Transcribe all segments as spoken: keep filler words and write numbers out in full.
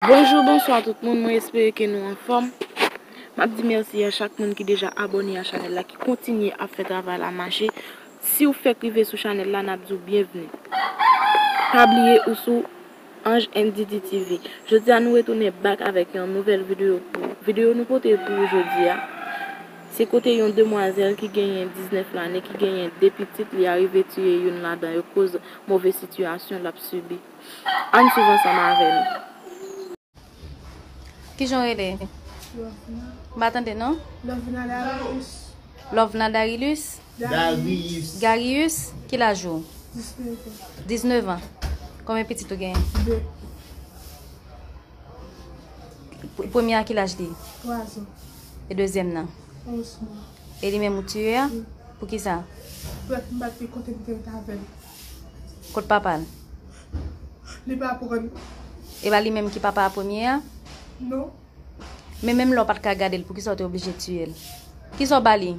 Bonjou, bonswa tout moun, mwen espere ke nou anfòm. M ap di mèsi a chak moun ki deja abòne a chanèl la, ki kontinye ap fè travay la mache. Si w fèk rive sou chanèl la, n ap di w byenvni. Pa bliye ou sou Ange N D D T V. Jodi a nou retounen back avèk yon nouvèl videyo pou ou. Videyo nou pote pou ou jodi a, se kote yon demwazèl ki genyen diznèf lane, ki genyen de pitit, li arive tiye youn ladan yo koz move sitiyasyon l ap sibi. Ann swiv ansanm avè nou. Kijan w rele? Lovna. M pa tande non. Lovna Darius. Lovna Darilus? Darius. Garius, ki laj ou? Diznèf an. Diznèf an. Konbyen pitit ou genyen? De. P-, premye a ki laj li? Twa zan. E dezyèm nan? Onz mwa. E li menm ou tiye a? Wi. Poukisa? Pèp m pa t gen kote m te ret avè l. Kot papa l? Li pa pran. E pa li menm ki papa a premye a? Non. Men menm lè w pa t ka gade l, poukisa w te oblije tiye l? Kisa w ba li?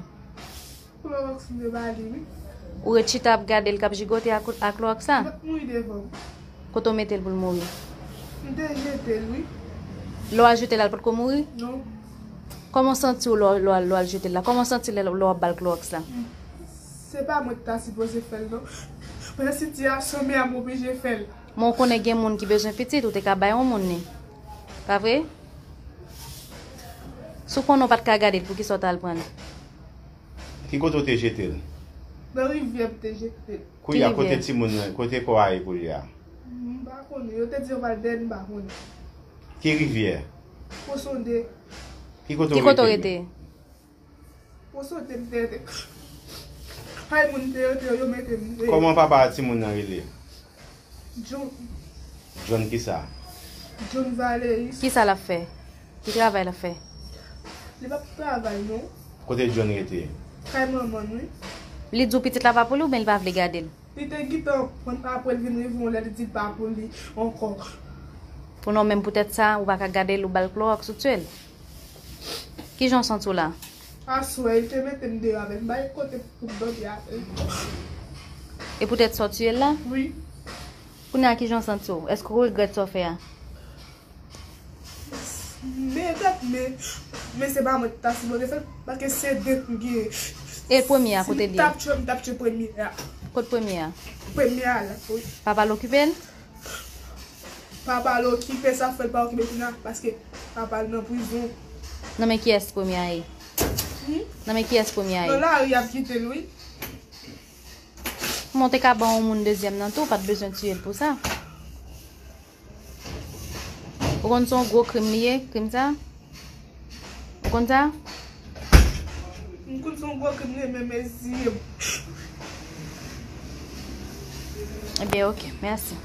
Klowòks m te ba li, wi. Ou ret chita ap gade l k ap jigote ak, ak klowòks la? L ap mouri devan m. Kote w mete l pou l mouri? M te jete l, wi. Lè w al jete l, l potko mouri? Non. Kòman w santi w lè w, lè w al, lè w al jete l la? Kòman w santi lè, lè w ap ba l klowòks la? Se pa mwen ki ta sipoze fè l, non. Men sitiyasyon mè a m oblije fè l. Men w konnen gen moun ki bezwen pitit, ou te ka bay yon moun li. Pa vre? Si w konnen w pa t ka gade l, poukisa w t al pran l? Ki kote w te jete l? Nan rivyè m te jete l. Kounye a, kote timoun nan, kote kò a ye kounye a? M pa konnen. Yo te di yo pral dèyè l, m pa konnen. Ki rivyè? Pwosonde. Ki kote w rete? Ki kote w rete? Pwosonde m te rete. Kay moun te rete, yo mete m. Kòman papa a timoun nan rele? John. John kisa? John Valeris. Kisa l ap fè? Ki travay l ap fè? Li p ap travay, non. Kote John rete? Kay manman l, wi. Li di w pitit la pa pou li oubyen li pa vle gade l? Li te gentan pran apre l vin rive yon lè, li di l pa pou li ankò. Pou non, menm poutèt sa, ou pa ka gade l, ou ba l klowòks, ou tiye l. Kijan w santi w la? Aswè, li te mete m deyò avè l, m pa gen kote pou m dòmi avè l. E poutèt sa w tiye l la? Wi. Kounye a, kijan w santi w? Èske w regrèt sa w fè a? Men dat, men, men se pa mwen ki ta sipoze fè l, paske se de m genyen. E premye a, kote l ye? Si m t ap tchwe, m t ap tchwe premye a. Kot premye a? Premye a la, wi. Papa l okipe l? Papa l okipe, sa fè l pa okipe kounye a, paske papa l nan prizon. Nan men kiyès premye a ye? Hmm? Nan men kiyès premye a ye? Nan lari y ap kite l, wi. Kòman w te ka ban yon moun dezyèm nan tou, ou pa t bezwen tiye l pou sa. Ou konn se yon gwo krim li ye, krim sa? Ou konn sa? M konn se yon gwo krim li ye, men mezire m. Ebyen, oke, mèsi.